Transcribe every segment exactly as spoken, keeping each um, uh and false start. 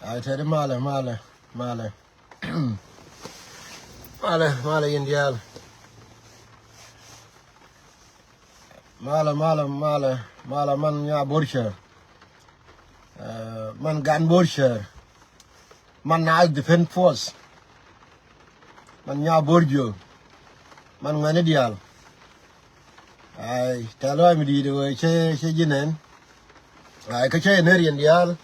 Ay, tɛt i̱ malɛ, malɛ, malɛ. Malɛ, malɛ yɛn diaal. Malɛ, malɛ, malɛ, malɛ man Nyabo̱r Cär. Eh, man Gan Bo̱r Cär. Man Naath Defense Force. Man Nyabo̱r Jiök. Man ŋuɛ̈ni diaal. Ay, tɛ̈th lɔaac mi di̱i̱t ɣöö cä, cä ji̱ nɛn. Ay, kä cä yɛn ner yɛn diaal.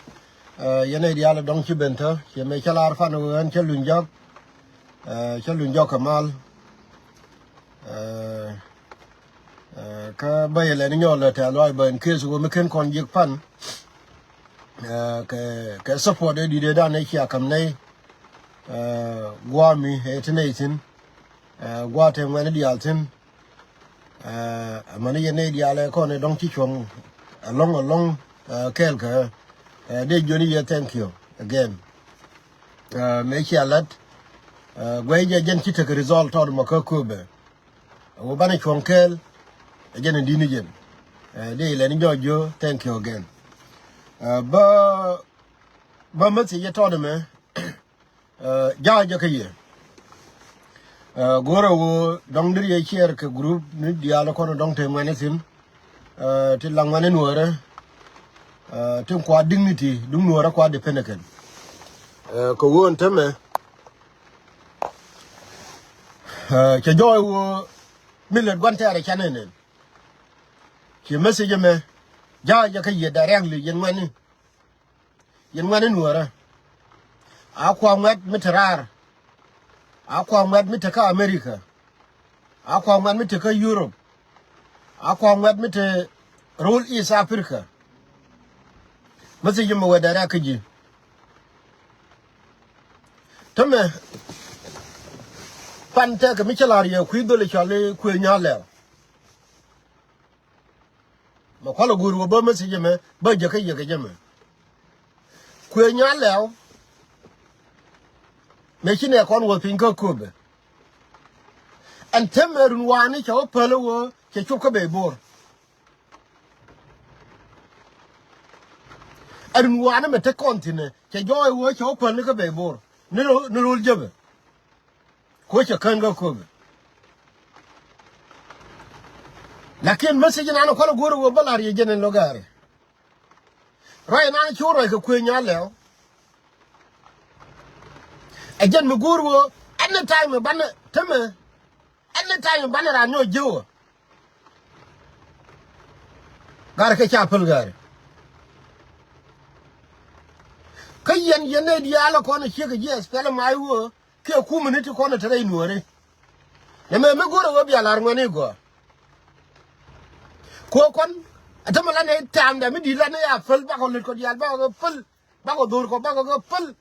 Eh, yɛn nɛy diaal dɔ̱ŋ ci ben tɔ̱. Ciɛ mëë cä lar pan ɣöö ɣän cä luny jɔk. Eh, cä luny jɔk kɛ mal. Eh, eh, kä bä yɛ lɛni nyɔɔl lɛ tɛ̈th lɔaac bä in case ɣöö mi ken kɔn ji̱ pan. Eh, kɛ, kɛ support ëë di̱t ëëdan ëë cia ka̱m nɛy. Eh, gua̱a̱mi ëë ti nɛy thi̱n. Eh, gua̱a̱th te ŋuɛ̈ni diaal thi̱n. Eh, amäni yɛn nɛy diaal ɛ kɔn ɛ dɔ̱ŋ ci cuɔ̱ŋ ɛlɔ̱ŋ, ɛlɔ̱ŋ, eh, kɛɛl kɛ, eh, dee jiöni yɛ thank you again. Eh, mëë cia la̱t, eh, guɛy jɛ jɛn ci tekɛ result tɔt mɔ kä kööbɛ. Ɛ wä banɛ cuɔ̱ŋ kɛɛl, ɛ jɛn in di̱t ni jɛn. Eh, dee ilɛni jɔɔc jiö, thank you again. Eh, bä, bä message ɛ tɔt ɛmɛ, eh, ja̱a̱ jɛ kä yɛ. Eh, go̱rɛ ɣöö dɔ̱ŋ deri yɛ share kɛ group ni diaal kɔn dɔ̱ŋ te ŋuɛ̈ni thi̱n. Eh, ti la ŋuɛ̈ni nuɔɔrɛ. Eh, tin kua dignity, duŋ nuɔɔrɛ kua depend kɛn. Eh, kɛ ɣöö ɛn tämɛ, eh, cɛ jɔɔc ɣöö mi lät gua̱n tɛɛrɛ canɛ nɛn. Ci message ɛmɛ, ja̱a̱ jɛ kä yɛ directly, yɛn ŋuɛ̈ni. Yɛn ŋuɛ̈ni nuɔɔrä. A kua ŋuɛ̈t mi te raar. A kua ŋuɛ̈t mi te kä America. A kua ŋuɛ̈t mi te kä Europe. A kua ŋuɛ̈t mi te ro̱o̱l East Africa. Message mi wee direct kä ji̱. Tämɛ pan tɛkɛ mi cä la̱r yɛ kui̱ dholi cɔal i̱ Kuëë Nya̱a̱ Lɛw. Mɛ kualɛ guur wä bä message mɛ bä jäkä yäkä jɛ mɛ. Kuëë Nya̱a̱ Lɛw. Mɛ ci nɛ kɔn wä piny kä köpɛ. Ɛn tɛmɛ run wa̱a̱ni cɛ wä päl wä cɛ cop kä bey Bo̱r. Ɛn run wa̱a̱ni mɛ te kɔn thi̱n ɛ cɛ jɔɔy wä cɛ wä päl ni kä bey Bo̱r. Ni ro̱l, ni ro̱l jäpɛ. Kuecä kän kä köpɛ. Lakin message nan kualɛ go̱o̱r wä bä la̱r yɛ jɛn in lo̱gaari. Ruac nan cu ruac kɛ Kuëë Nya̱a̱ Lɛw. Ɛ jɛn mi go̱o̱r wä anytime banɛ tämɛ. Anytime banɛ ran nyɔ ji̱ wä. Gaari kɛ ca päl gaari. Kä yɛn yɛn nɛy diaal kɔn ciek jiɛth pɛl ma i̱ wä. Kiɛ kumɛ ni ti kɔn te rɛy nuɔ̱ɔ̱ri. Nɛ mɛ mi go̱rɛ wee bia la̱r ŋuɛni gɔaa. Kuɔ kɔn a tämɛ la nɛ ta̱a̱mdɛ mi di̱i̱t la nɛ ya päl bakɔ lät kɔ diaal bakɔ kɛ päl. Bakɔ dho̱r kɔ bakɔ kɛ päl.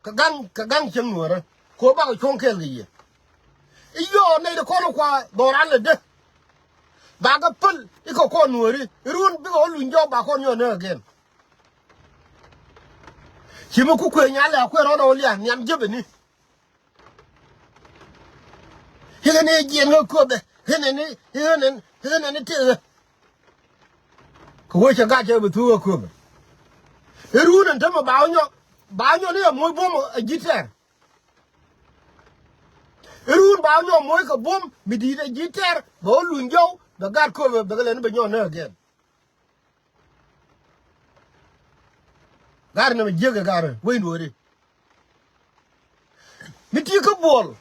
Kɛ gaŋ, kɛ gaŋ cieŋ nuɔ̱ɔ̱rä. Kuɔ bakɔ cuɔ̱ŋ kɛɛl kɛ yɛ. I̱ yɔɔ nɛy ti kɔn kua dhɔran lɛ dee. Bakɛ päl ikɛ kɔn nuɔ̱ɔ̱ri i̱ ruun bikɛ wä luny jɔk ba kɔn nyɔk nɛ again. Ci mi ku Kuëë Nya̱a̱ Lɛw a kuɛ rɔɔdɛ wä lia̱a̱ nhiam jepɛ ni. Hi̱kɛ ni jiɛn kä köpɛ hi̱kɛ ni, hi̱kɛ ni, hi̱kɛ ni tëë. Kɛ wee cɛ gat cɛ bi thuk kä köpɛ. I̱ ruun ɛn tämɛ ba wä nyɔ, ba wä nyɔ ni ɛ moc buɔ̱m ɛ ji̱ tɛɛr. I̱ ruun ba wä nyɔ moc kɛ buɔ̱m mi di̱i̱t ɛ ji̱ tɛɛr bɛ wä luny jɔw bɛ gat köpɛ bɛ kɛ lɛn bɛ nyɔ nɛ again. Gaari nɛmɛ jiäk ɛ gaari wec nuɔɔri. Mi ti kä Buɔl.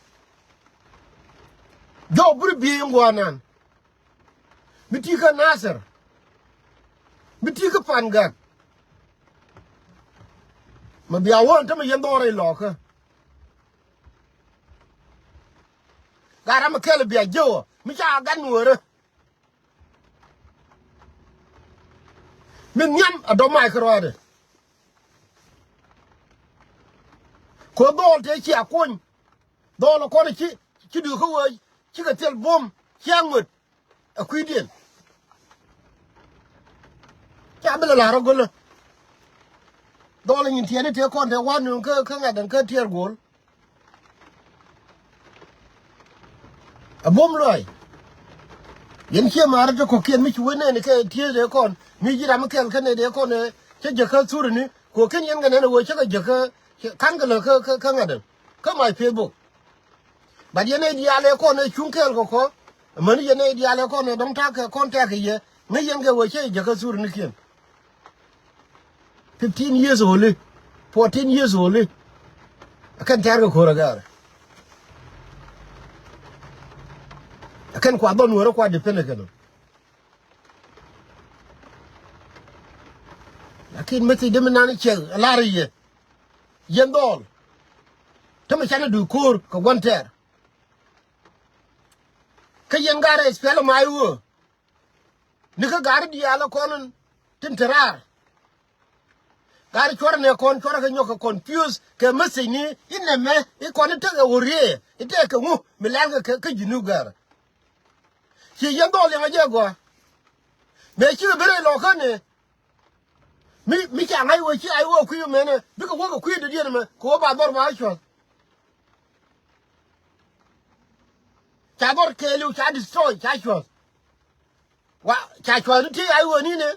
Jɔw buri biey in guanan. Mi ti kä Nasir. Mi ti kä Pangak. Mɛ bia wä ɛn tämɛ yɛn dhɔrɛ ilɔkä. Gat ram mi kɛl bia jiäwä mi ca gat nuɔɔrä. Mi nhiam a dɔ̱ mac kärɔaadɛ. Kɛ dhɔl tëë cia kuny. Dhɔl kɔn ci, ci dui̱ kä wee cikɛ thil buɔ̱m cia ŋöt. Ɛ kui̱diɛn. Ca bi lɛ la̱r ɔ gölä. Dhɔl nyin tiɛɛni tëë kɔn tëë wa̱n nööŋ kä, kä ŋa̱t ɛn kä tiɛɛr guɔ̱l. A buɔ̱m luaac. Yɛn ciɛ ma̱a̱r ti kɔ̱kiɛn mi ci wee nɛɛni kɛ tiee dee kɔn mi ji̱ ram mi kɛl kä nɛy dee kɔn ɛ cä jɛ kä thurä ni. Kɛ ɣöö ken yɛn kɛ nɛn ɛ ɣöö cä kɛ jiäk kä, ka̱n kɛ lä kä, kä, kä ŋa̱t ɛ, kä my Facebook. But yɛn nɛy diaal ɛ kɔn ɛ cuŋ kɛɛl kɛ kɔ. Amäni yɛn nɛy diaal ɛ kɔn ɛ dɔ̱ŋ ta̱a̱ kɛ kɔn tɛk kɛ yɛ. Ŋäc yɛn kɛ ɣöö cä jiäk kä thurnikiɛn. Fifteen years old, fourteen years old. Ɛ kɛn tɛ̈r kɛ ko̱r ɛ gɛr. Ɛ kɛn kua dhɔn wärä kua depend ɛ kɛn ɔ. Lakin message dee mi nan cɛ lar yɛ. Yɛn dhɔl. Te mi canɛ duc ko̱r kɛ gua̱n tɛɛr. Kä yɛn gaat rɛy SPLM-IO. Ni kä gaat diaal kɔn tin te raar. Gaat cuɔrɛ nɛ kɔn cuɔrɛ kɛ nyɔk kɛ confuse kɛ message ni inɛ mɛ i kɔn i̱ tekɛ ɣöö riee i̱ tekɛ ŋu mi lɛl kɛ kä ji̱ nu gɛr. Ci yɛn dhɔl liɛŋ a jɛ gɔaa. Mëë cikɛ bi rɛy lɔkä ni. Mi, mi ca ŋa̱c wee ci a i̱ wee kui̱ mɛnɛ bikɛ wä kɛ kui̱ dɔ̱diɛn mɛ kɛ wä ba dhɔr ba cuɔth. Ca dhɔr kɛɛliw ca destroy ca cuɔth. Wa ca cuɔth ni ti a i̱ wee ni nɛ.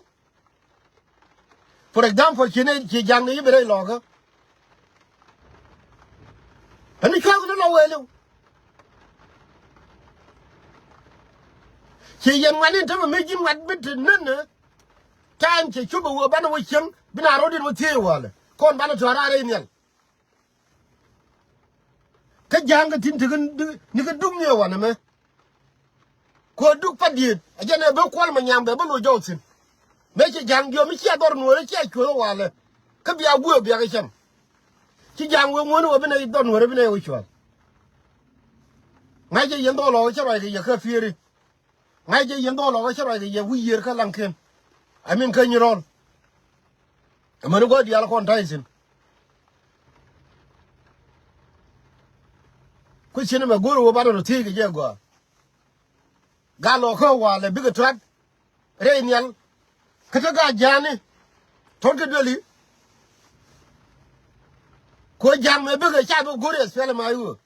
For example, ci ni ci ja̱ŋ ni i̱ bi rɛy lɔkä. Ɛn ni cuɔth ni lɔ wee liw. Ci yɛn ŋuan in tämɛ mi ji̱n ŋuat bi te nän nä. Time cɛ cop a wee banɛ wä cieŋ bi na rɔ̱t in wä thiee walɛ kɔn banɛ tɔ̱ raar in nhial. Kä ja̱a̱ŋ kɛ tin tekɛ ni kɛ duk ni ɛ wanɛ mɛ. Kɛ duk pa diet a jɛn ɛ ben kuɔl ma nyam bɛ ben wä jɔw thi̱n. Mëë cɛ ja̱a̱ŋ diɔ̱ɔ̱m mi cia dhɔr nuɔ̱ɔ̱rä cia cuɔ̱th walɛ. Kä bia guëë bia kɛ cam. Ci ja̱a̱ŋ wee ŋuɔ̱n wä bi nɛ dhɔr nuɔ̱ɔ̱rä bi nɛ wä cuɔ̱th. Ŋa̱c jɛ yɛn dhɔl ɔ cä ruac kɛ yɛ kä pieri. Ŋa̱c jɛ yɛn dhɔl ɔ cä ruac kɛ yɛ wi̱i̱ yiër kä laŋkiɛn. I mean kä nyi rɔl. Amäni gua̱a̱th diaal kɔn ta̱y thi̱n. Ku cin ɛmɛ go̱o̱r ɣöö banɛ rɔ thiec kɛ jɛ gɔaa. Gal lɔ kä walɛ bikɛ tuat rɛy nhial. Kä te gaa ja̱a̱ni tɔ̱t kɛ dueli. Ku ja̱a̱ŋ mɛ bikɛ ca bi go̱o̱r yɛ SPLM-IO.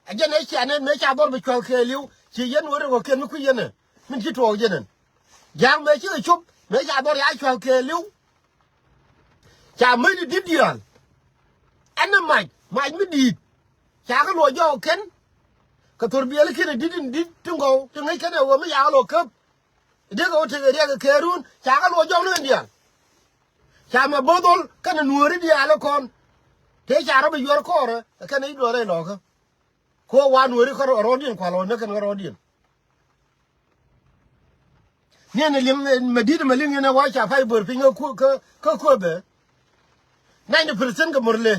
A jɛn ɛ cia nɛn mëë ca dhɔr bi cua̱th kɛɛliw ci yɛn wä rɛk ɔ kiɛn mi kui̱ yɛn ɛ min ci tuɔɔk jɛn ɛn. Ja̱a̱ŋ mëë cikɛ cop mëë ca dhɔr ya cua̱th kɛɛliw. Ca mäc di di̱t diaal. Ɛn ni mac mac mi di̱i̱t. Ca kɛ luɔc jɔɔk kɛn. Kɛ thor biɛli kiɛn ɛ di̱t in di̱t ti ŋɔw ti ŋäc kɛn ɛ ɣöö mi ca kɛ luɔc käp. Dee kɛ wä tekɛ riɛk kɛ kɛɛrun ca kɛ luɔc jɔɔk ni ɛn diaal. Ca mɛ bo̱o̱th ɣɔl kɛnɛ nuääri diaal ɛ kɔn. Tëë ca rɔ bi yuɔr kɔɔrɛ ɛ kɛnɛ i̱ duɔ̱ɔ̱r rɛy lɔɔkä. Ko wa nuääri kä rɔɔdiɛn kual ɣɔn näk kɛn kä rɔɔdiɛn. Niɛn ɛ liŋ mɛ di̱t mɛ liŋ yɛn ɛ wa ca pay bör piny kä kuäbɛ. Kä kuäbɛ ninety percent kɛ mör le.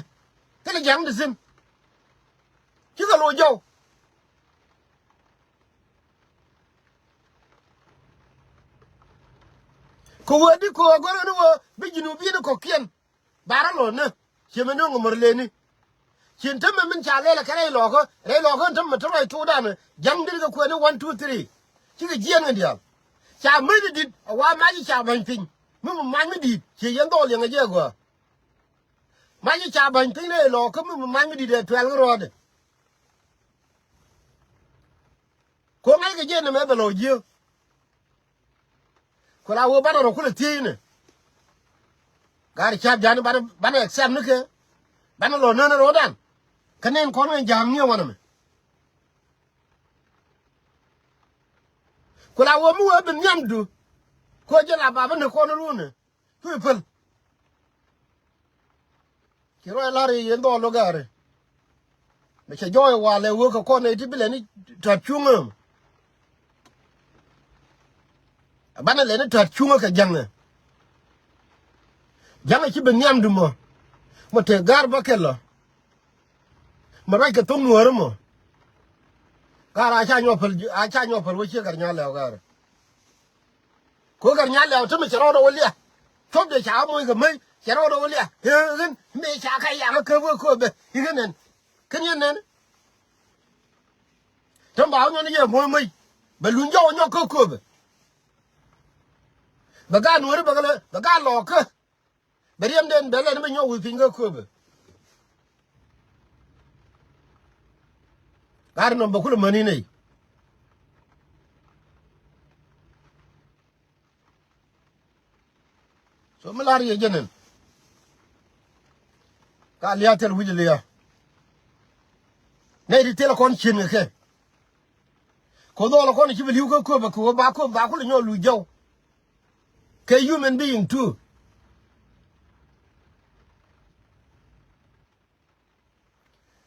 Thilɛ ja̱ŋ di thi̱n. Cikɛ loc jɔw. Kɛ wee di kɛ wee gɔ̱rä ni wee bi ji̱n wä bi̱i̱ni kɔ̱kiɛn. Barä lɔ nä ciɛ mi no̱o̱ŋ mär leni. Cin tämɛ min ca lɛl kɛ rɛy lɔkä rɛy lɔkä tämɛ te ruac tuudan. Ja̱ŋ dit kɛ kuɛni one two three. Cikɛ jiɛɛn kɛ diaal. Ca mäc dit a wa mac ca ba̱ny piny mi mi mac mi di̱i̱t ciɛ yɛn dhɔl yɛŋ a jɛ gɔaa. Mac ca ba̱ny piny rɛy lɔkä mi mi mac mi di̱i̱t ɛ tuɛl kä ruɔ̱ɔ̱dɛ. Ko ŋa̱ckɛ jiɛn nɛmɛ bɛ lɔ jiääk. Ku la wee banɛ rɔ kulɛ thiecni. Gaari ca̱p ja̱a̱ni banɛ, banɛ accept ni kɛ. Banɛ lɔ nään rɔ̱dan. Kä nɛn kɔn ŋäc ja̱a̱ŋ ni wanɛ mɛ. Ku la wee mi wee bi nhiamdu. Ko jɛ la ba bi ni kɔn ruuni. Cu i̱ päl. Ci ruac la̱r i̱ yɛn dhɔl lo gɛ̈ɛ̈ri. Mɛ cɛ jɔɔc walɛ wee kɛ kɔn nɛy ti bi lɛni ta̱t cuŋä. Banɛ lɛni ta̱t cuŋä kɛ ja̱ŋɛ. Ja̱ŋɛ ci bi nhiamdu mɔ. Mɔ te ga̱r bä kɛl lɔ. Mɛ ruac kɛ thoŋ nuääri mɔ. Ga̱r a ca nyɔk päl, a ca nyɔk päl wee ciek kɛ nya lɛw ga̱r. Ko kɛ nya lɛw te mi cɛ rɔɔdɛ wä liak. Cop de ca moc kɛ mec cɛ rɔɔdɛ wä liak. Ɣän mi ca kɛ yakä kä wee kööbɛ i̱ ɣän nɛn. Kän yɛn nɛn. Te ba wä nyɔn yɛ moc mec bɛ luny jɔw nyɔk kä kööbɛ. Bɛ gaat nuääri bɛ kɛ lɛ bɛ gaat lɔɔkä. Bɛ riɛmden bɛ lɛn bɛ nyɔk wi̱i̱ piny kä kööbɛ. Gat nɔm bɛ kulɛ mäni nɛy. So mi lar yɛ jɛnɛn. Ka lia̱a̱ thil wi̱c lia̱a̱. Nɛy ti thil kɔn cieŋ kɛ kɛ. Kɛ dhɔl kɔn ci bi li̱w kä köpɛ kɛ ɣöö ba köp ba kulɛ nyɔk luc jɔw. Kɛ human being too.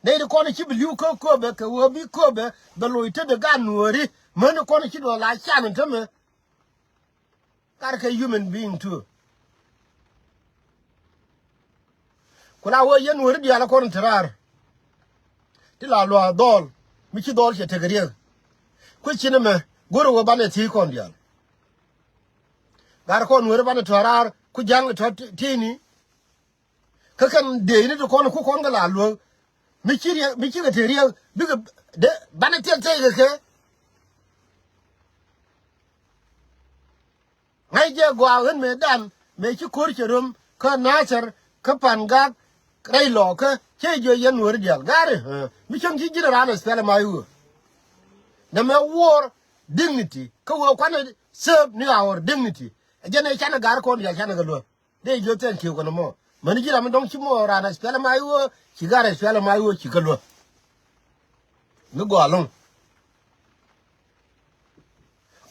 Nɛy ti kɔn ci bi li̱w kä köpɛ kɛ ɣöö bi köpɛ bɛ loc tetdɛ gaat nuɔɔri. Mäni kɔn ci duɔl la can tämɛ. Gat kɛ human being too. Ku la wee yɛn weri diaal kɔn te raar. Ti la luaak dhɔl mi ci dhɔl cɛ tekɛ riek. Ku cin ɛmɛ go̱rɛ wee banɛ thiec kɔn diaal. Gat kɔn weri banɛ tɔ̱ raar ku ja̱ŋ tɔ̱ ti̱i̱ni. Kä kɛn dee ni ti kɔn ku kɔn kɛ la luäk. Mi ci riɛk mi cikɛ te riɛk bikɛ dee banɛ thiɛk thiɛk kɛ kɛ. Ŋa̱c jɛ gɔaa ɣän mëëdan mëë ci ko̱r cɛ röm kä Nathɛr kä Pan Gak rɛy lɔɔkä. Cä jiö yɛn nuɔ̱ɔ̱ri diaal ga̱ri mi cäŋ ci ji̱n raan ɛ thilɛ mac ɣöö nɛmɛ wuɔr dignity kä ɣöö kuanɛ serve ni our dignity. Ɛ jɛn ɛ canɛ ga̱ri kɔn diaal canɛ kɛ luäk. Dee jiö thank you kɔn mɔ mäni ji̱ ram mi dɔ̱ŋ ci mɔ raan ɛ thilɛ mac ɣöö ci ga̱ri ɛ thilɛ mac ɣöö ci kɛ luäk. Mi gɔaa lo̱ŋ.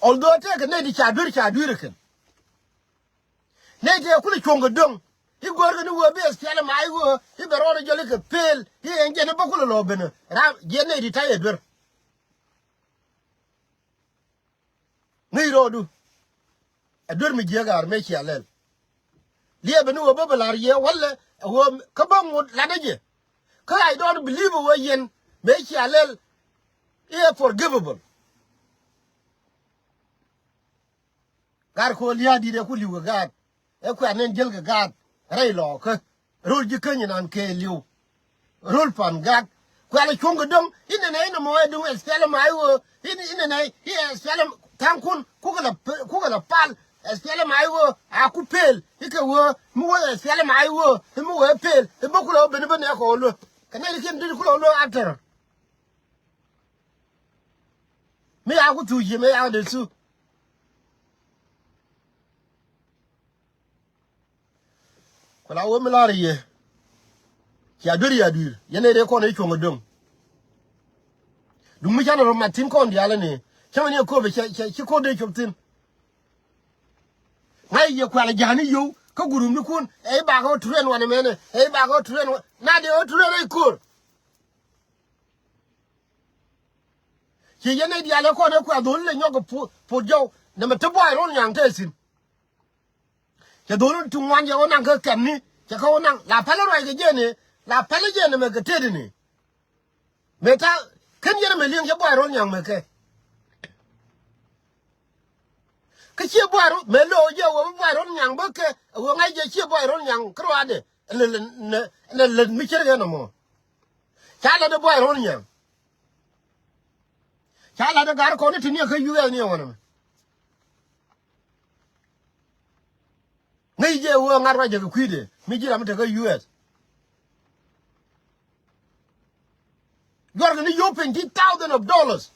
Although tëëkɛ nɛy ti ca duer ca duer kɛn. Nɛy tëë kulɛ cuɔ̱ŋ kɛ döŋ i̱ gɔ̱rkɛ ni ɣöö bi ɛ thilɛ mac ɣöö i̱ bɛ rɔɔdɛ jɔl i̱ kɛ pëël i̱ ɛn jɛn i̱ bä kulɛ lɔ ben. Ram jiɛn nɛy ti ta̱yɛ duer. Ŋäc rɔɔdu. Ɛ duer mi jiääk ar mëë cia lɛl. Liɛpɛ ni ɣöö bä bɛ la̱r yɛ walɛ ɛ ɣöö kä bä ŋot latdä jɛ. Kä I don't believe ɛ ɣöö yɛn mëë cia lɛl i̱ ɛ forgivable. Gat ko̱ lia̱a̱ di̱t ɛ ku li̱w kɛ gaat. Ɛ kuɛ anɛn jäl kɛ gaat rɛy lɔɔkä. Ro̱l ji̱ käny inan kɛɛliw. Ro̱l Pan Gak. Kuɛ lɛ cuɔ̱ŋ kɛ döŋ inɛnɛ inɛ mɔ ɛ duŋ ɛ thilɛ mac ɣöö inɛnɛ i̱ ɛ thilɛ tha̱a̱ŋkun kukɛ la pal ɛ thilɛ mac ɣöö a ku pëël i̱ kɛ ɣöö mi wee ɛ thilɛ mac ɣöö i̱ mi wee pëël i̱ bä kulɛ wä ben i̱ bä nɛɛkɔ wä luäk kɛ nɛy ti kiɛn dee kulɛ wä luäk actor. Mi ya ku thuc yɛ mi ya dee thu. Ku la wä mi la̱r yɛ. Cia duer ya dui̱r yɛn ɛ rɛy kɔn ɛ cuɔ̱ŋ ɛ döŋ. Duŋ mi canɛ rɔ mat thi̱n kɔn diaal ɛni cäŋɛ ni ɛ kööp ɛ cɛ ci ko̱r dee cop thi̱n. Ŋa̱c yɛ kuɛl ɛ ja̱a̱ni yio̱w kä gurum ni kun ɛ i̱ bakɛ ɣä turen wanɛ mɛnɛ ɛ i̱ bakɛ ɣä turen wanɛ na dee ɣä turen rɛy köör. Ci yɛn nɛy diaal ɛ kɔn ɛ kuɛ dholi lɛ nyɔk kɛ pot jɔw nɛmɛ te buay rol nyaŋ te thi̱n. Cɛ dholi ti ŋuan cɛ wä naŋ kä kɛmni cɛ kä wä naŋ la pälä ruac kɛ jɛn ɛ la pälä jɛn ɛmɛ kɛ tetdɛ ni. Mëë ta̱a̱ ken yɛn ɛmɛ li̱eŋ cɛ buay rol nyaŋ mëë kɛ. Kä ciɛ buay rol mëë lo̱o̱ jɛ wä bi buay rol nyaŋ bä kɛ ɛ wä ŋa̱c jɛ ciɛ buay rol nyaŋ kä ruaadɛ. Ɛn lät mi cär kɛ nɔmɔ. Ca lat ɛ buay rol nyaŋ. Ca lat ɛ gar kɔn ni ti ni ɛ kä U S ni ɛ wänɛ mɛ. Ŋäc jɛ wee ŋa̱t ruac jɛ kɛ kui̱dɛ mi ji̱ ram mi te kä U S. Juarkɛ ni yio̱w piny ti thousand of dollars.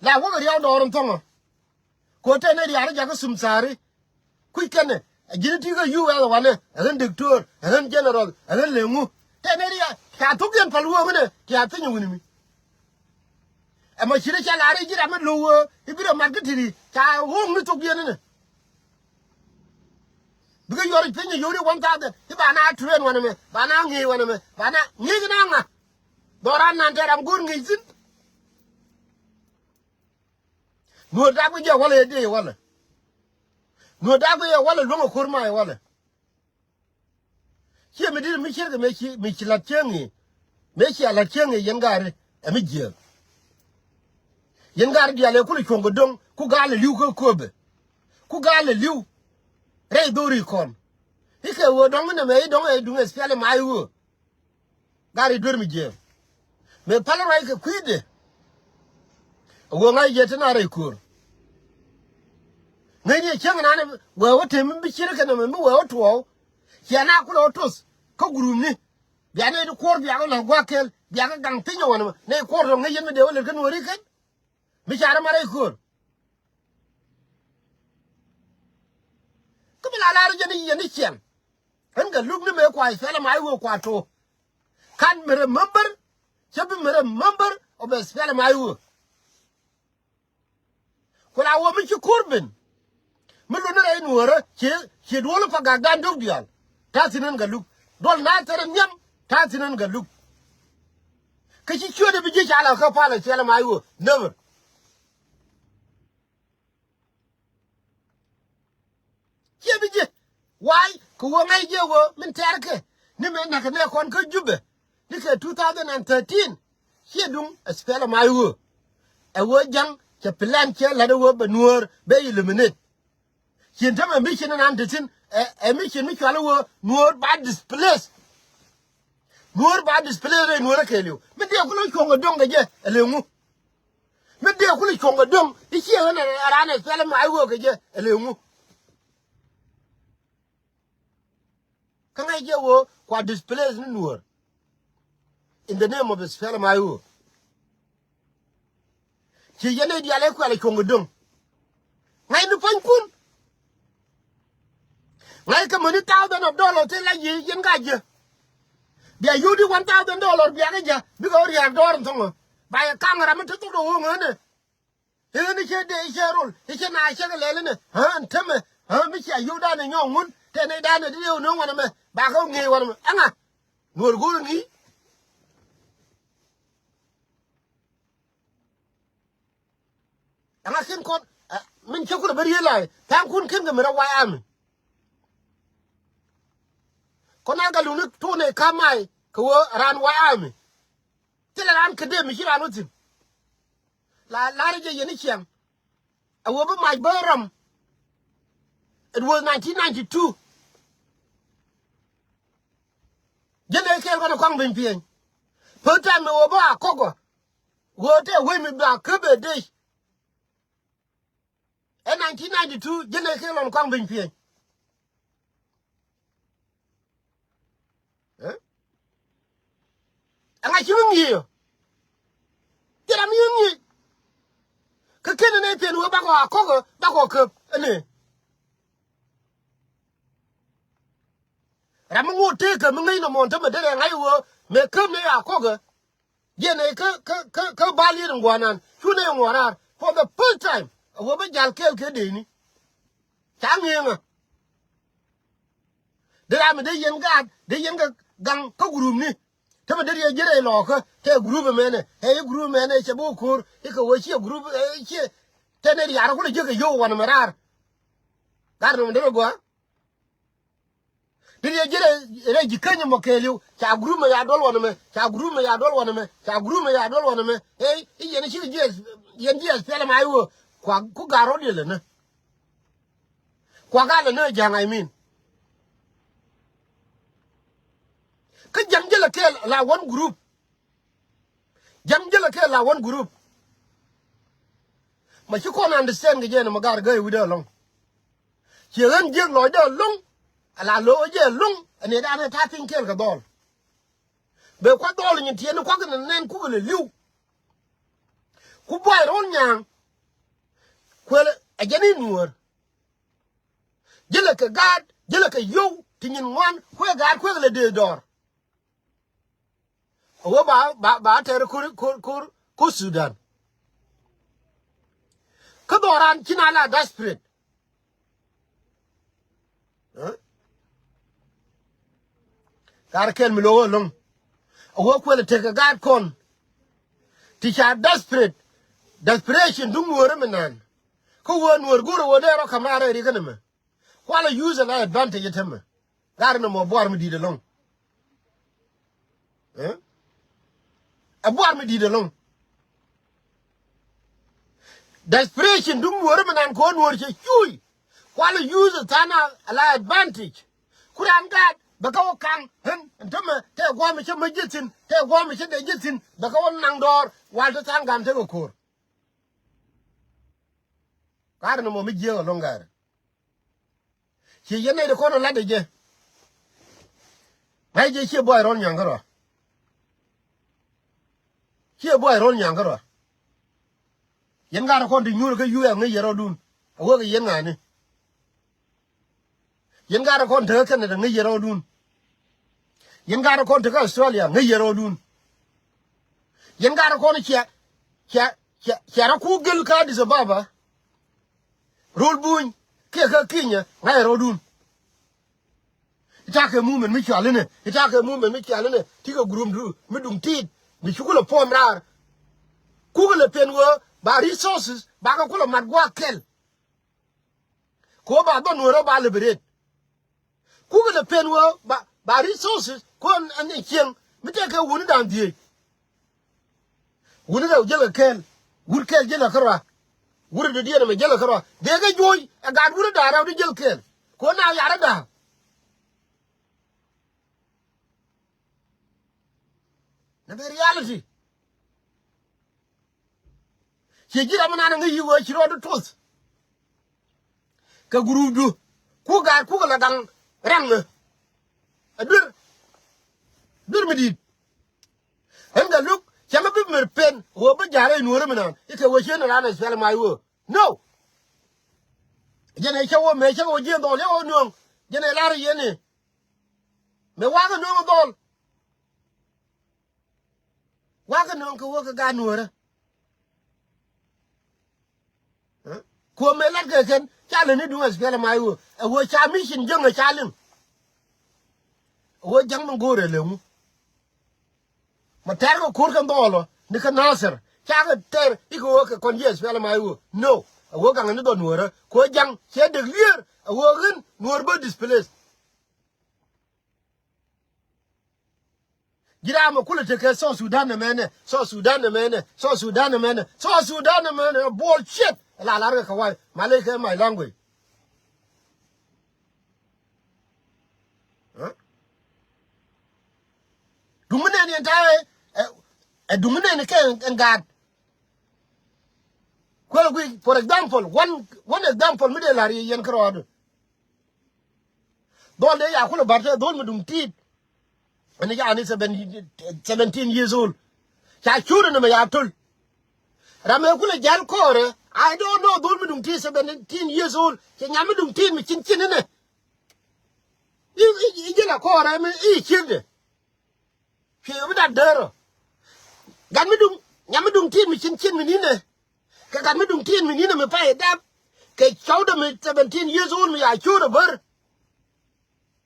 La wäkɛ riaw dɔɔr in thɔŋä. Kɛ ɣöö tɛn ni riaar jakä sum tha̱a̱ri. Kui̱ kɛnɛ a ji̱n ti kä U S wanɛ ɛ ɣän diktor ɛ ɣän general ɛ ɣän leŋu. Tɛn ni riaar ca thuk yɛn päl wee ɣänɛ ti a thiny wini mi. Ɛmɔ ci rɛ ca la̱r i̱ ji̱ ram mi lo̱w ɣöö i̱ bi rɛ mat kä ti̱ri ca ɣo̱o̱ŋ ni thok diɛn inɛ. Bikɛ yuɔr i̱ piny i̱ yio̱w ri one thousand i̱ ba na train wanɛ mɛ ba na ŋi̱i̱c wanɛ mɛ ba na ŋi̱i̱c na ŋa. Dhɔran nan tɛ ram go̱o̱r ŋi̱i̱c thi̱n. Nuɔ̱ɔ̱r dak bi jɛ walɛ ɛ dee walɛ. Nuɔ̱ɔ̱r dak bi jɛ walɛ luäŋ ɛ ko̱r ma ɛ walɛ. Ciɛ mi di̱t mi cier kɛ mëë ci mi ci la̱t cieŋ i̱ mëë cia la̱t cieŋ i̱ yɛn gaari ɛ mi jiääk. Yɛn gaari diaal ɛ kulɛ cuɔ̱ŋ kɛ do̱ŋ ku gaal ɛ li̱w kä kööbɛ. Ku gaal ɛ li̱w rɛy dho̱ri kɔn. I̱ kɛ ɣöö dɔ̱ŋ inɛ mëë i̱ dɔ̱ŋ ɛ duŋ ɛ spiali mac ɣöö. Gaari duer mi jiääk mëë pal ruac kɛ kui̱dɛ. Ɛ ɣöö ŋa̱c jɛ te na rɛy köör. Ŋäcni ɛ cäŋ nani wee wä tëë mi bi ciet kɛn ɛmɛ mi wee wä tuɔɔk. Ciɛ na kulɛ wä toth kä gurupni. Bia nɛy ti kuɔr bia kɛ lɔ̱ŋ gua̱a̱k kɛl bia kɛ gaŋ piny ɛ wänɛ mɛ nɛy kuɔr tɔ̱ ŋäc yɛn mi dee wä lɛt kä nuɔ̱ɔ̱ri kɛn. Mi ca rɛ ma rɛy köör. Kä mi la la̱r jɛn i̱ yɛn i̱ ciɛŋ. Ɣän Gatluak ni mëë kua SPLM-IO kua to̱. Can't be remember, cä bi mi remember ɔ bɛ SPLM-IO. Ku la wä mi ci ko̱r ben. Mi luɔt ni rɛy Nuäärä ci, ci duɔl Pagak dan dök diaal. Ta̱a̱ thi̱n ɣän Gatluak. Duɔl Nathɛr nhiam ta̱a̱ thi̱n ɣän Gatluak. Kä ci ciötdɛ bi ji̱ ca la kä pal SPLM-IO. Never. Ciɛ bi ji̱. Why? Kɛ ɣöö ŋa̱c jɛ ɣöö min tɛ̈rkɛ ni mëë näkɛ nɛ kɔn kä Jubɛ ni kɛ two thousand and thirteen. Ciɛ duŋ SPLM-IO. Ɛ ɣöö Ja̱ŋ cɛ plan cɛ la̱t ɛ ɣöö bɛ Nuäär bɛ eliminate. Cin tämɛ mission in an te thi̱n ɛ, ɛ mission mi cual ɛ ɣöö Nuäär ba displace. Nuäär ba displace rɛy Nuäärä kɛɛliw. Mi dee kulɛ cuɔ̱ŋ kɛ döŋ kɛ jɛ ɛ lëŋu. Mi dee kulɛ cuɔ̱ŋ kɛ döŋ i̱ ciɛ ɣän ɛ raan ɛ SPLM-IO kɛ jɛ ɛ lëŋu. Kä ŋa̱c jɛ ɣöö kua displace ni Nuäär in the name of SPLM-IO. Ci yɛn ɛ diaal ɛ kuɛl ɛ cuɔ̱ŋ kɛ döŋ. Ŋa̱cni pua̱nykun. Ŋa̱ckɛ mäni thousand of dollar thil la yiëë yɛn ka jiɛ. Bia yio̱w di one thousand dollar bia kɛ jɛ bikɛ wä ria̱a̱k dɔɔr in thɔŋä. Ba yɛ kaŋ ram mi te thok dɔ ɣööŋä ni. I̱ ni cɛ dee i̱ cɛ rol i̱ cɛ na cɛ kɛ lɛl inɛ ɣän tämɛ. Ɣän mi cia yio̱w danɛ nyɔk ŋun tɛ nɛy danɛ di riɛw ni wanɛ mɛ ba kɛ ŋi̱i̱c wanɛ mɛ ɛŋa. Nuɔr go̱o̱r ŋi̱i̱c. Ɛŋa kin kɔn ɛ, min cä kulɛ bä riee la̱a̱c tha̱a̱ŋkun kin kɛ mi rɔ White Army. Kɔn a Gatluak ni tuun ɛ ka̱m ay kɛ ɣöö raan White Army. Thilɛ raan kä dee mi ci raan wä thi̱n. La la̱rä jɛ yɛn i̱ ciaŋ. A wä bi mac bä ram. It was nineteen ninety-two. Jɛn ɛ kɛɛl kɔn ɛ kɔaŋ beny piɛny. Pek ta̱a̱m mi wä bä a kɔkɔ. Wä tɛ wec mi ba käp ɛ dec. Ɛ nineteen ninety-two jɛn ɛ kɛɛl kɔn ɛ kɔaŋ beny piɛny. Ɛ? Ɛŋa ci mi ŋi̱i̱c ɔ? Ci ram mi ŋi̱i̱c. Kä ken ɛn ɛ piɛn wee bakɔ a kɔk ɛ bakɔ käp ɛn ɛ. Ram mi ŋot tëëkä mi ŋäc nɔmɔ tämɛ derɛ ŋa̱c wee mëë käp ni a kɔk ɛ. Jiɛn ɛ kä kä kä kä bal yet in guanan cu ni ŋuɔ̱t raar for the first time. A wee bä jal kɛɛl kɛ dee ni. Ca ŋi̱eŋä. Dee ram mi dee yɛn gaat dee yɛn kɛ gaŋ kä group ni. Tämɛ dee riɛ ji̱ rɛy lɔɔkä tɛ group ɛmɛnɛ ɛ i̱ group ɛmɛnɛ cɛ bi wä ko̱r i̱ kɛ wä ciɛ group ɛ ciɛ. Tɛn ɛ riaar kulɛ jiäk kɛ yio̱w wanɛ mɛ raar. Gat nɔmɔ dee rɛ gɔaa. Dee riɛ ji̱ rɛy ji̱ käny ɛmɔ kɛɛliw ca group mɛ ya duɔl wanɛ mɛ ca group mɛ ya duɔl wanɛ mɛ ca group mɛ ya duɔl wanɛ mɛ. Ɛ i̱ yɛn cikɛ jiɛ yɛn jiɛ SPLM-IO kua ku ga̱r rɔ̱diɛn lɛ nä. Kuak a lɛ ni ɛ ja̱ŋ, I mean. Kä ja̱ŋ jälɛ kɛɛl la one group. Ja̱ŋ jälɛ kɛɛl la one group. Ma ci kɔn understand kɛ jɛ ni ma gar gäi wi̱cdä ɛlɔ̱ŋ. Ciɛ ɣän jiäk lɔcdä ɛlɔ̱ŋ. Ala lo̱k jɛ ɛlɔ̱ŋ ɛn ɛ danɛ ta̱a̱ piny kɛɛl kɛ dhɔl. Bɛ kua̱ dhɔl nyin tiɛɛni kua̱k kɛ nɛn kukɛ lɛ li̱w. Ku buay ro̱l nya̱a̱ŋ. Kuëlɛ ɛ jɛn i̱ nuäär. Jälɛ kɛ gaat jälɛ kɛ yio̱w ti nyin ŋuan kuëë gaat kuëëk lɛ dee dɔɔr. A wee ba ba ba tɛr kur kur kur kur Sudan. Kä dhɔran ci na la desperate. Kar kɛl mi lo̱k ɛlɔ̱ŋ. A wee kuël tekɛ gaat kɔn. Ti ca desperate. Desperation duŋ nuɔɔri mi naan. Kä wee nuɔɔr go̱r a wee dee rɔ ka̱m raar ɛ ri kä nɛmɛ. Kualɛ use ala advantage ɛ tämɛ. Gat ri nɔmɔ buar mi di̱i̱t ɛlɔ̱ŋ. Ɛ buar mi di̱i̱t ɛlɔ̱ŋ. Desperation duŋ nuɔɔri mi nan kɔn nuɔɔri cɛ cuuc. Kualɛ use than ala advantage. Ku raan gaat bɛ kä wä kaŋ ɣän ɛn tämɛ tɛ gua̱a̱m cä mäc ji̱ thi̱n tɛ gua̱a̱m cä dee ji̱ thi̱n bɛ kä wä naŋ dɔɔr wal ti tha̱a̱ŋ ga̱a̱m tekɛ ko̱o̱r. Gat ri nɔmɔ mi jiääk ɛlɔ̱ŋ gat ri. Ci yɛn nɛy ti kɔn ɛ lat ɛ jɛ. Ŋa̱c jɛ ciɛ buay rɔl nyaŋ kärɔa. Ciɛ buay rɔl nyaŋ kärɔa. Yɛn gat ɛ kɔn ti nyuur kä U S ŋäc yɛ rɔɔdun. A wek ɛ yɛn ŋa̱a̱ni. Yɛn gat ɛ kɔn tekä kɛn ɛ te ŋäc yɛ rɔɔdun. Yɛn gaat kɔn te kä Australia ŋäc yɛn rɔɔdun. Yɛn gaat kɔn ciɛ ciɛ ciɛ ciɛ rɔ ku gel kä Addis Ababa. Rol buny kiɛ kä Kenya ŋa̱c yɛn rɔɔdun. Itakɛ movement mi cual inɛ, itakɛ movement mi cual inɛ. Tikɛ group du mi duŋ tit mi cukul ɛ puɔm raar. Kukɛ lɛ pen wee ba resources bakɛ kulɛ mat gua̱a̱k kɛl. Kɛ ɣöö ba dhɔn wee rɔ ba liberate. Kukɛ lɛ pen wee ba, ba resources kɔn ɛn cieŋ mi tekɛ wuni da̱a̱n dhieec. Wuni rɛw jälɛ kɛɛl. Wut kɛɛl jälɛ kärɔa. Wut dɔ̱diɛn ɛmɛ jälɛ kärɔa. Dee kɛ juɔ̱ɔ̱c ɛ gaat wut da̱a̱n rɛw di jäl kɛɛl. Kɔn na yar ɛ da̱a̱n. Nɛ bɛ reality. Ciɛ ji̱ ram mi nan ŋäc yi̱ wee ci rɔɔdu tuɔth. Kɛ group du ku gaat kukɛ la gaŋ raŋ ɛ duer. Duer mi di̱i̱t. Ɣän kɛ luk cɛ mi bi mer pen ɣöö bi ja̱r rɛy nuɔ̱ɔ̱ri mi naan ikɛ ɣöö ci ɣän raan ɛ cuɛl ɛ mac ɣöö no. Jɛn ɛ cä ɣöö mëë cä ɣöö ji̱ dhɔl cä ɣöö nuɔ̱ɔ̱ŋ. Jɛn ɛ lar yɛn i̱ mëë wakä nuɔ̱ɔ̱ŋ dhɔl. Wakä nuɔ̱ɔ̱ŋ kɛ ɣöö kɛ gaat nuɔ̱ɔ̱rä. Kuɔmɛ lat kɛ kɛn ca lɛ ni duŋ ɛ cuɛl ɛ mac ɣöö ɛ ɣöö ca mission jäŋ ɛ ca liŋ. Ɛ ɣöö ja̱ŋ mi go̱o̱rɛ lɛ ŋu. Ma tɛr kɛ ko̱r kɛ dhɔɔlɔ ni kä Nasir cakɛ tɛr ikɛ ɣöö kɛ kɔn jiɛ cuɛl ɛ mac ɣöö no. Ɛ ɣöö gaŋɛ ni dhɔn nuɔ̱ɔ̱rä kɛ ɣöö ja̱ŋ cɛ dek lier ɛ ɣöö ɣän nuɔ̱ɔ̱r bä displace. Ji̱ ram ɛ kulɛ tekɛ South Sudan ɛmɛnɛ, South Sudan ɛmɛnɛ, South Sudan ɛmɛnɛ, South Sudan ɛmɛnɛ. Bullshit. La lar kɛ kɛ wa̱i̱ ma ley kɛ my language. Huh? Duŋ mi nɛn yɛn ta̱a̱ ɛ, ɛ duŋ mi nɛn kɛ ɛn gaat. Kuɛl gui, for example, one, one example mi dee la̱r yɛ yɛn kärɔɔdu. Dhɔl dee ya kulɛ bär tɛ dhɔl mi duŋ ti̱i̱t. Ɛn ca ni seven, seventeen years old. Ca cur ni mɛ ya töl. Ram ɛ kulɛ jäl kɔɔrɛ. I don't know dhɔl mi duŋ ti̱i̱t seventeen years old. Cɛ nyam mi duŋ ti̱i̱t mi cin cin inɛ. I̱, i̱, i̱ jälɛ kɔɔrɛ mi i̱ ciekdɛ. Cuɛ bi dat däärä. Gat mi duŋ, nyam mi duŋ ti̱i̱t mi cin cin mi ni̱nɛ. Kɛ gat mi duŋ ti̱i̱t mi ni̱nɛ mi pay dap. Kɛ cɔwdɛ mi seventeen years old mi ya cööt ɛ bär.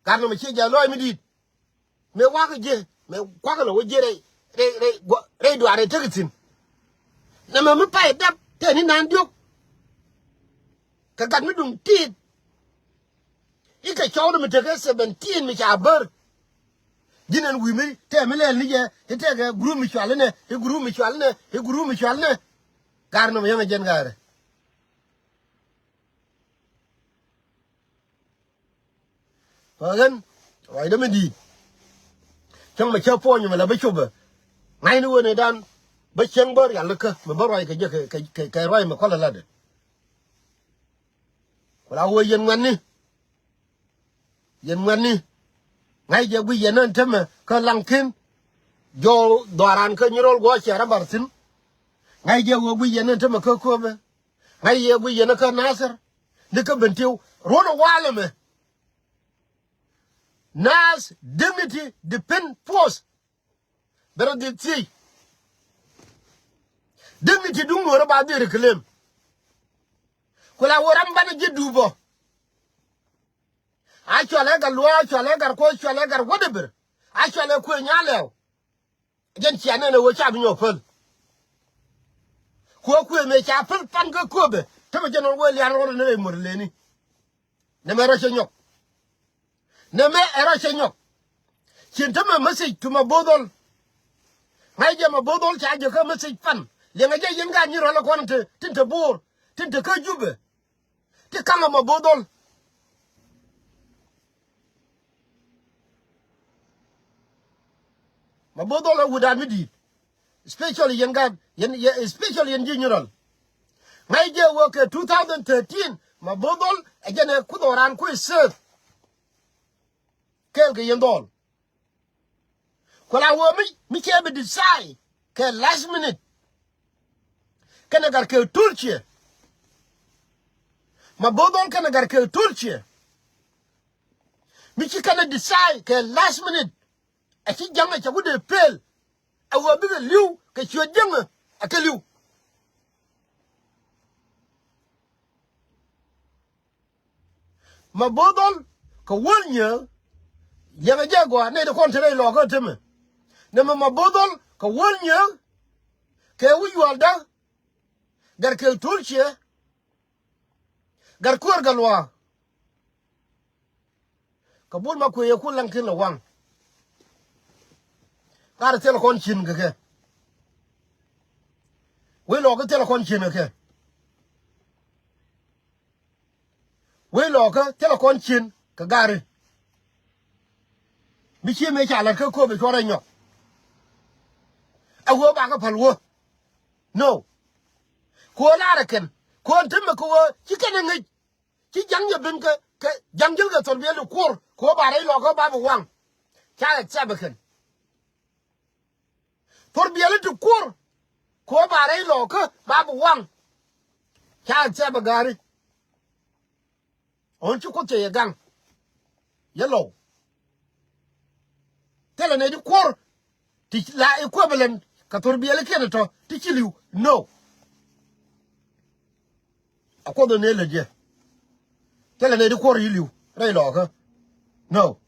Gat nɔmɔ ciɛ jɛ lɔɔc mi di̱i̱t. Mëë wakä jiɛ, mëë kuakä lɔ wä jiɛ rɛy, rɛy, rɛy, guɔ-, rɛy duaar rɛy tekɛ thi̱n. Nɛmɛ mi pay dap tɛni naan diɔ̱k. Kɛ gat mi duŋ ti̱i̱t. I̱ kɛ cɔwdɛ mi tekɛ seventeen mi ca bär. Ji̱n ɛn wi̱i̱ mi tɛɛ mi lɛɛl ni jɛ i̱ tɛkɛ group mi cual inɛ, i̱ group mi cual inɛ, i̱ group mi cual inɛ. Gar nɔmɔ yɛn ɛ jɛn ga̱rɛ. Ɣän ruacdä mi di̱i̱t. Cäŋ mɛ cä puɔ̱ny mɛ la bä copɛ. Ŋa̱cni wen ëëdan bä cieŋ bä rial kä mɛ bä ruac kɛ jɛ kɛ, kɛ, kɛ, kɛ ruac mɛ kɔl ɛ latdɛ. Ku la wee yɛn ŋuɛ̈tni. Yɛn ŋuɛ̈tni. Ŋa̱c jɛ guic yɛn ni tämɛ kä Laŋki̱n. Jɔw dhɔaran kä Nyirol guɔ ciɛ rɔ bar thi̱n. Ŋa̱c jɛ wee guic yɛn ni tämɛ kä Köpɛ. Ŋa̱c jɛ guic yɛn ni kä Nathir. Ni kä Bentiu. Ruɔ̱n ɛ walɛ mɛ. Naath Dignity Defense Force. Bɛ rɔ dhil thiec. Dignity duŋ nuɔ̱ɔ̱rä ba dhil reclaim. Ku la wä ram banɛ ji̱ dup ɔ. A cualɛ gat luɔ̱ɔ̱, a cualɛ gat kuɔth, cualɛ gat whatever. A cualɛ kuëë nyalɛw. Jɛn cia nɛn ɛ wee ca bi nyɔk päl. Kuɛ kuëë mëë ca päl pan kä Köpɛ. Tämɛ jɛn ɣän wee lian rɔɔdɛ ni rɛy muɔ̱t leni. Nɛmɛ rɔ cɛ nyɔk. Nɛmɛ ɛ rɔ cɛ nyɔk. Cin tämɛ message to Mabothol. Ŋa̱c jɛ Mabothol ca jɛ kä message pan. Liɛŋɛ jɛ yɛn gaat Nyirol ɛ kɔn tin te, tin te Bor. Tin te kä Jubɛ. Ti kaŋ ɛ Mabothol. Mabothol ɛ wut da̱a̱n mi di̱i̱t. Especially yɛn gaat, yɛn, yɛn, especially yɛn ji̱ Nyirol. Ŋa̱c jɛ wä kɛ two thousand thirteen, Mabothol ɛ jɛn ɛ kuth ɣɔran kuec seth. Kɛɛl kɛ yɛn dhɔl. Ku la wä mi, mi cɛ bi decide kɛ last minute. Kɛnɛ gat kɛ tul ciɛ. Mabothol kɛnɛ gat kɛ tul ciɛ. Mi ci kɛnɛ decide kɛ last minute. Ɛ ci ja̱ŋ ɛ cɛ ku dee pel. Ɛ ɣöö bikɛ li̱w kɛ ciöt jiäŋä ɛ kɛ li̱w. Ma bo̱o̱th dhɔl kɛ wäl nyiee. Liɛŋɛ jɛ gɔaa nɛy ti kɔn te rɛy lɔɔkä temɛ. Nɛmɛ ma bo̱o̱th dhɔl kɛ wäl nyiee. Kɛ wi̱c yuɔlda. Gat kɛ to̱l ciɛ. Gat kuäär gat luaak. Kɛ bul ma kuëë yɛ kun laŋ kin lɛ waŋ. Gat thilɛ kɔn cin kɛ kɛ. Wec lɔɔkä thilɛ kɔn cin kɛ kɛ. Wec lɔɔkä thilɛ kɔn cin kɛ gari. Mi ci mëë ca la̱t kä kööp ɛ cuɔrɛ nyɔk. Ɛ ɣöö bakɛ päl wä. No. Kɛ ɣöö laarɛ kɛn kɛ ɣöö temɛ kɛ ɣöö ci kɛn ɛ ŋäc. Ci ja̱ŋ jɛ ben kɛ kɛ ja̱ŋ ji̱l kɛ thor biɛl ti kuɔr kɛ ɣöö ba rɛy lɔɔkä ba bi waŋ. Ca accept ɛ kɛn. Thor biɛli ti kuɔr kɛ ɣöö ba rɛy lɔɔkä ba bi waŋ. Ca accept ɛ gari. Ɣän ci Kuoth cɛ yɛ gaŋ. Yɛ lɔw. Thilɛ nɛy ti kuɔr ti la equivalent kɛ thor biɛli kiɛn tɔ ti ci li̱w. No. A Kuoth ɛ nɛy lät yɛ. Thilɛ nɛy ti kuɔr yi li̱w rɛy lɔɔkä. No.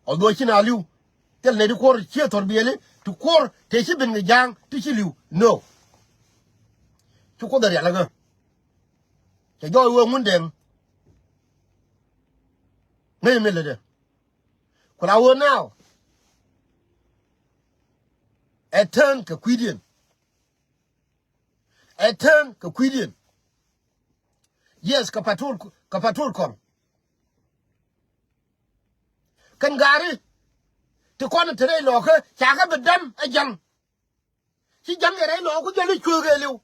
Although ci na li̱w. Thilɛ nɛy ti kuɔr ciɛ thor biɛli ti kuɔr te ci ben kɛ ja̱a̱ŋ ti ci li̱w. No. Ci Kuoth ɛ rial ɛ ɣä. Cɛ jɔɔc wee Ŋundɛŋ. Ŋäc mi lätdɛ. Ku la wee now. Ɛ tään kɛ kui̱diɛn. Ɛ tään kɛ kui̱diɛn. Yes, kɛ patrol, kɛ patrol kɔn. Kɛn gari ti kɔn te rɛy lɔɔkä ca kɛ bi däm ɛ ja̱ŋ. Ci ja̱ŋ yɛ rɛy lɔɔkä jɔl i̱ cueek ëëliw.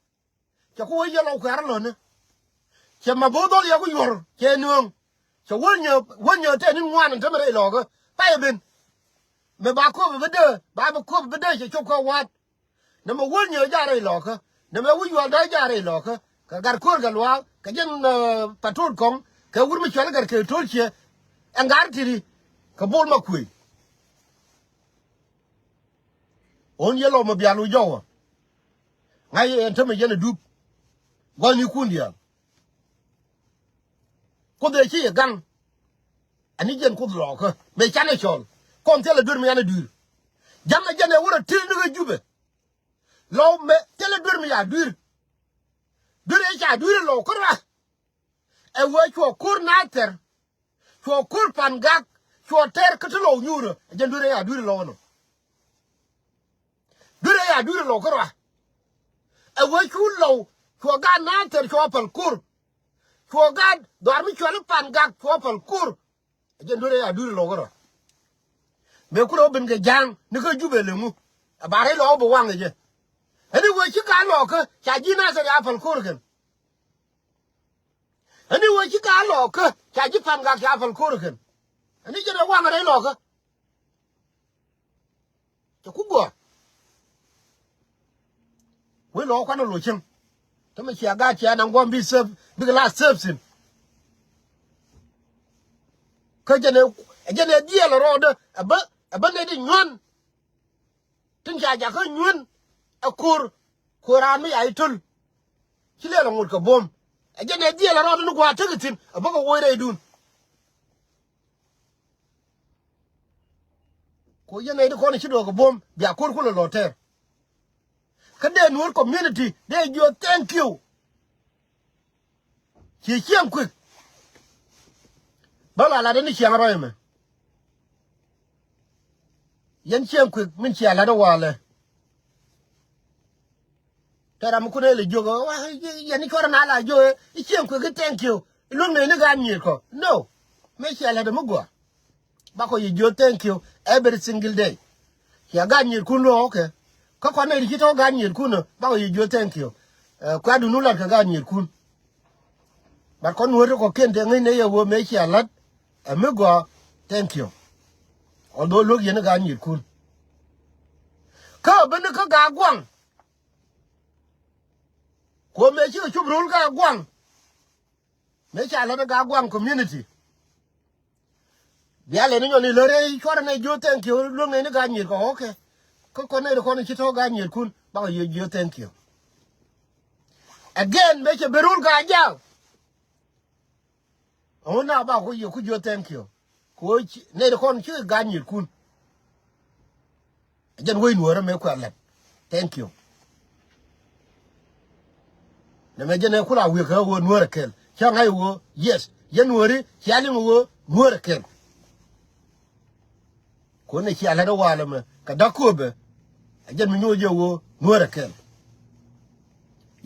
Cɛ ku wä yɛ lɔw kuɛ̈r lɔ̱ni. Cɛ ma bo̱o̱ dhɔl yɛ ku yuɔr cɛ nööŋ. Cɛ wä nyɛ wä nyɛ tɛn in ŋuan in tämɛ rɛy lɔɔkä. Payɛ ben. Mɛ ba köp bi dee ba bi köp bi dee cɛ cop kä wa̱a̱t. Nɛ mɛ wä nyɛ ja̱ rɛy lɔɔkä. Nɛ mɛ wä yuɔl da̱a̱ ja̱ rɛy lɔɔkä. Kɛ gat ko̱r kɛ luaak kɛ jɛn patrol kɔŋ kɛ wur mi cuɛl gat kɛ to̱l ciɛ. Ɛn gat tiri kɛ bol ma kuëë. Ɣän yɛ lɔw mɛ bial wi̱c jɔwä. Ŋa̱c ɛn tämɛ yɛn ɛ dup. Gua̱thnikun diaal. Kuoth ëë ci yɛ gaŋ. Ani jɛn Kuoth lɔɔkä mëë canɛ cɔl. Kɔn thilɛ duer mi yan ɛ dui̱r. Ja̱ŋ ɛ jɛn ɛ wä rɔ ti̱l ni ɣä Jubɛ. Lɔw mëë thilɛ duer mi ya dui̱r. Duer ëë ca dui̱r ɛ lɔw kä rua. Ɛ wee cuɔ ko̱r na thɛr. Cuɔ ko̱r pan gak cuɔ tɛr kä ti lɔw nyuurä. Ɛ jɛn duer ëë ya dui̱r ɛ lɔw ɛnɔ. Duer ëë ya dui̱r ɛ lɔw kä rua. Ɛ wee cu lɔw cuɔ gaat naath thɛr cuɔ päl ko̱r. Cuɔ gaat dhɔaar mi cuɔl i̱ pan gak cuɔ päl ko̱r. Ɛ jɛn duer ëë ya dui̱r ɛ lɔw kä rua. Mëë kun ɛ wä ben kɛ ja̱a̱ŋ ni kä Jubɛ leŋu. Ɛ ba rɛy lɔw bi waŋ ɛ jɛ. Ɛn i̱ wee ci ka lɔɔkä ca ji̱ naath thɛr ya päl ko̱r kɛn. Ɛn i̱ wee ci ka lɔɔkä ca ji̱ pan gak ca päl ko̱r kɛn. Ɛn i̱ jɛn ɛ waŋ rɛy lɔɔkä. Cɛ ku gɔaa. Wec lɔɔkä kuanɛ lo̱c cäŋ. Tämɛ cia gaat cia naŋ gua̱a̱m bi save bikɛ la save thi̱n. Kä jɛn ɛ jɛn ɛ dhiɛl ɛ rɔɔdä ɛ bä ɛ bä nɛy ti nyuän. Tin ca jakä nyuän ɛ ko̱r. Ko̱r raan mi ca i̱ töl. Ci lɛl ɛ ŋot kɛ buɔ̱m. Ɛ jɛn ɛ dhiɛl ɛ rɔɔdä ni gua̱a̱ tekɛ thi̱n ɛ bä kɛ woc rɛydun. Ku yɛn nɛy ti kɔn ci duɔ̱ɔ̱k kɛ buɔ̱m bia ko̱r kulɛ lɔ tɛɛr. Kä dee Nuɔ̱ɔ̱r community dee jiɔ thank you. Ci cieŋ kuik. Bä la lat ni cieŋ rɔy mɛ. Yɛn cieŋ kuik min cia lat walɛ. Tɛ ram mi kun ëë lɛ jiök ɛ wa yɛn i̱ cuɔrɛ na la jiök ɛ i̱ cieŋ kuik i̱ thank you. I̱ luäŋ nɛy ni gaat nyiëër kɔ no. Mëë cia lat ɛ mi gɔaa. Bakɔ yɛ jiök thank you every single day. Cia gaat nyiëërkun luɔ̱ɔ̱k kɛ kä kɔn nɛy ti ci tɔ̱ gaat nyiëërkun ɛ bakɔ yɛ jiök thank you. Ɛ kuatdun wä lat kɛ gaat nyiëërkun. But kɔn wä ti kɔ̱kiɛn te ŋäcnɛ yɛ wä mëë cia la̱t ɛ mi gɔaa thank you. Although luäk yɛn i̱ gaat nyiëërkun. Kä ben i̱ kä gaat gua̱a̱ŋ. Kuɔ mëë cikɛ cop ro̱l gaat gua̱a̱ŋ. Mëë ca la̱t i̱ gaat gua̱a̱ŋ community. Bia lɛ ni nyɔn i̱ lär i̱ cuarɛ nɛ jiö thank you luäŋ nɛ ni gaa nyiet kɔ, okay. Kä kɔn nɛ ri kɔn i̱ ci tɔ̱ gaa nyiet kun bakɔ jiö jiö thank you. Again bɛ cɛ bi rul gaa jaak. Ɣän na ba ku yɛ ku jiö thank you. Ku nɛ ri kɔn ci gaa nyiet kun. Jɛn wec nuɔ̱ɔ̱rä mëë kuɛ lät. Thank you. Nɛ mɛ jɛn ɛ kula wi̱i̱ kɛ ɣöö nuɔ̱ɔ̱rä kɛl cä ŋa̱c ɣöö yes. Jɛn nuɔ̱ɔ̱ri cia liŋ ɣöö nuɔ̱ɔ̱rä kɛl. Kun ɛ cia lät ɛ walɛ mɛ kɛ da̱k kööbɛ. Ɛ jɛn mi nyoc jɛ ɣöö nuɔ̱ɔ̱rä kɛl.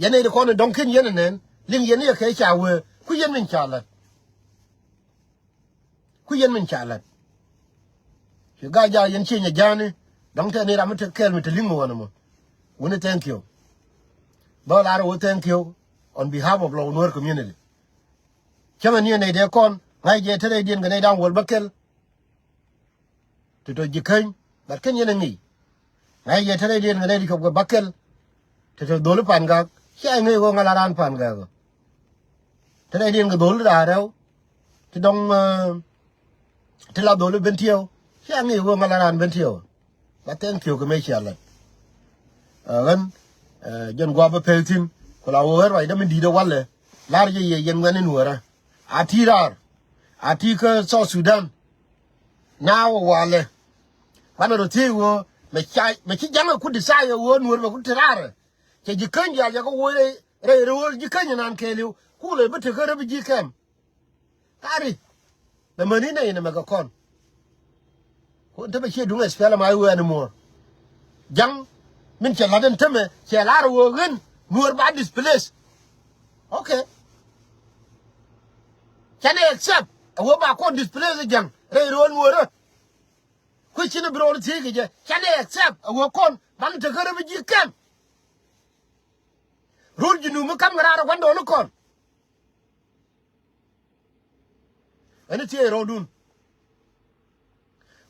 Yɛn ɛ ri kɔn ɛ dɔ̱ŋ ken yɛn ɛ nɛn liŋ yɛn ɛ kɛ ca wee ku yɛn min ca lät. Ku yɛn min ca lät. Ci gaa jaak yɛn cieny a ja̱a̱ni dɔ̱ŋ tɛn i̱ ram mi te kɛɛl mi te li̱ŋ mi wänä mɔ. Wuni thank you. Bä lar wä thank you on behalf of Lɔw Nuer community. Cäŋɛ ni ɛ nɛy dee kɔn ŋa̱c jɛ te rɛydiɛn kɛ nɛy da̱ŋ wäl bä kɛl. Ti tɔ ji̱ käny but ken yɛn ɛ ŋi̱i̱c. Ŋa̱c jɛ te rɛydiɛn kɛ nɛy di cuɔp kɛ bä kɛl. Ti tɔ dholi pan gak cia ŋi̱i̱c ɣöö ŋa̱l a raan pan gak. Te rɛydiɛn kɛ dholi raar rɛw. Ti dɔŋ ti la dholi ben tiɛw. Cia ŋi̱i̱c ɣöö ŋa̱l a raan ben tiɛw. Ba thank you kɛ mëë cia lät. Ɣän jɛn gua̱a̱p bä pek thi̱n ku la wä ɣän ruacdä mi di̱i̱t ɛ walɛ. La̱r jɛ yɛ yɛn ŋuɛ̈ni nuɔ̱ɔ̱rä. A ti raar a ti kä South Sudan. Naaw ɛ walɛ. Banɛ rɔ thiec ɣöö mɛ ca mɛ ci ja̱ŋ ɛ ku desire ɣöö nuɔ̱ɔ̱r mɛ ku ti raarɛ. Cɛ ji̱ käny diaal jɛ kä woc rɛy rɛy rɛy ɣöö ji̱ käny ɛ naan kɛɛliw ku lɛ bi tekä rɛ bi ji̱ kɛm. Kari. Bɛ mäni nɛ inɛ mɛ kɛ kɔn. Kun te bɛ ciɛ duŋ ɛ spɛlɛ ma iwɛ ni muɔ̱ɔ̱r. Ja̱ŋ min cɛ la̱t ɛn tämɛ cɛ la̱r ɣöö ɣän nuɔ̱ɔ̱r ba displace. Okay. Canɛ accept a wee ba kɔn displace ja̱ŋ rɛy ro̱o̱l nuɔ̱ɔ̱rä. Kui̱ cin bi ro̱o̱l thiec kɛ jɛ canɛ accept a wee kɔn ban tekä rɛ bi ji̱ kɛm. Ro̱o̱l ji̱ nu mi ka̱m kɛ raar ɛ gua̱ndɔɔŋni kɔn. Ɛn i̱ thiec rɔ̱ɔ̱dun.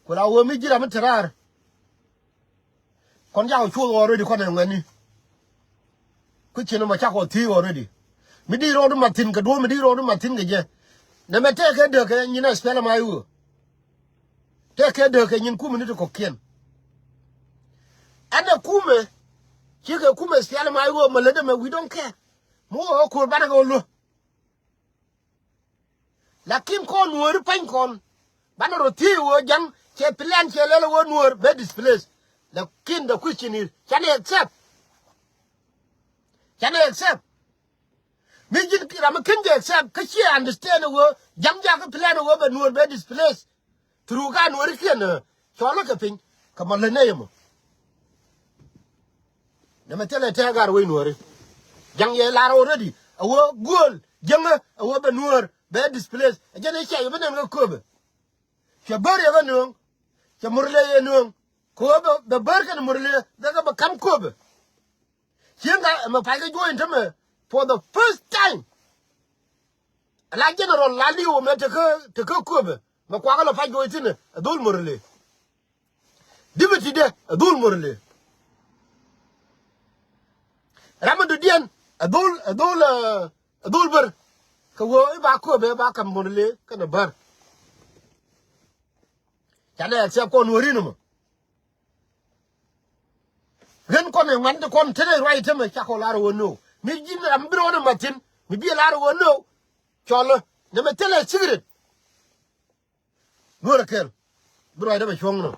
Ku la wee mi ji̱ ram mi te raar. Kɔn cakɔ cuoth already kɔn ɛ ŋuɛ̈tni. Kui̱ cin ɛmɔ cakɔ thiec already. Mi di rɔɔdu mathin kɛ duɔ̱ɔ̱p mi di rɔɔdu mathin kɛ jɛ. Nɛmɛ tɛkɛ dääk kɛ nyin ɛ spɛlɛ ma iwä. Tɛkɛ dääk kɛ nyin kumɛ ni ti kɔ̱kiɛn. Ɛn ɛ kumɛ cikɛ kumɛ spɛlɛ ma iwä mɛ lätdɛ mɛ we don't care. Mi wä ɛ ko̱r banɛ kɛ wä luä. Lakin kɔn nuɔ̱ɔ̱ri pany kɔn banɛ rɔ thiec ɣöö ja̱ŋ cɛ plan cɛ lɛl ɣöö nuɔ̱ɔ̱r bɛ displace. Lakin the question is canɛ accept? Canɛ accept? Mi ji̱n ram mi ken jɛ accept kä ciɛ understand ɣöö ja̱ŋ jakä plan ɣöö bɛ nuɔ̱ɔ̱r bɛ displace. Through ka nuɔ̱ɔ̱ri kiɛn cɔl kɛ piny kɛ mɔ lät nɛ yɛ mɔ. Nɛmɛ thilɛ tɛk gar wec nuɔ̱ɔ̱ri. Ja̱ŋ yɛ lar already a wä guɔl jäŋä a wä bɛ nuɔ̱ɔ̱r bɛ displace a jɛn i̱ cɛ yɛ bä nɛn kä köpɛ. Cɛ bär yɛ bä nuɔ̱ɔ̱ŋ. Cɛ murle yɛ nuɔ̱ɔ̱ŋ. Kɛ wä bɛ bär kɛn murle bɛ kɛ bɛ kam köpɛ. Cieŋ ka ɛmɛ pay kä juɔ̱ɔ̱ny tämɛ for the first time. Ala general la li̱w ɛmɛ tekä tekä köpɛ mɛ kuakä lɔ pay juɔ̱ɔ̱ny thi̱n ɛ dhol murle. Dipiti dɛ ɛ dhul murle. Ram mi dɔ̱diɛn ɛ dhul ɛ dhul ɛ dhul bär. Kɛ wee i̱ ba kööbɛ ba ka̱m murle kɛnɛ bär. Canɛ accept kɔn wä rin mɔ. Ɣän kɔn ɛ ŋuan ti kɔn tetdɛ ruac tämɛ cakɔ lar wä no. Mi ji̱n ram bi rɔɔdɛ mathin mi bi lar wä no. Cɔlä nɛmɛ thilɛ secret. Nuɔ̱ɔ̱rä kɛl bi ruacdä bɛ cuɔ̱ŋ nɔ.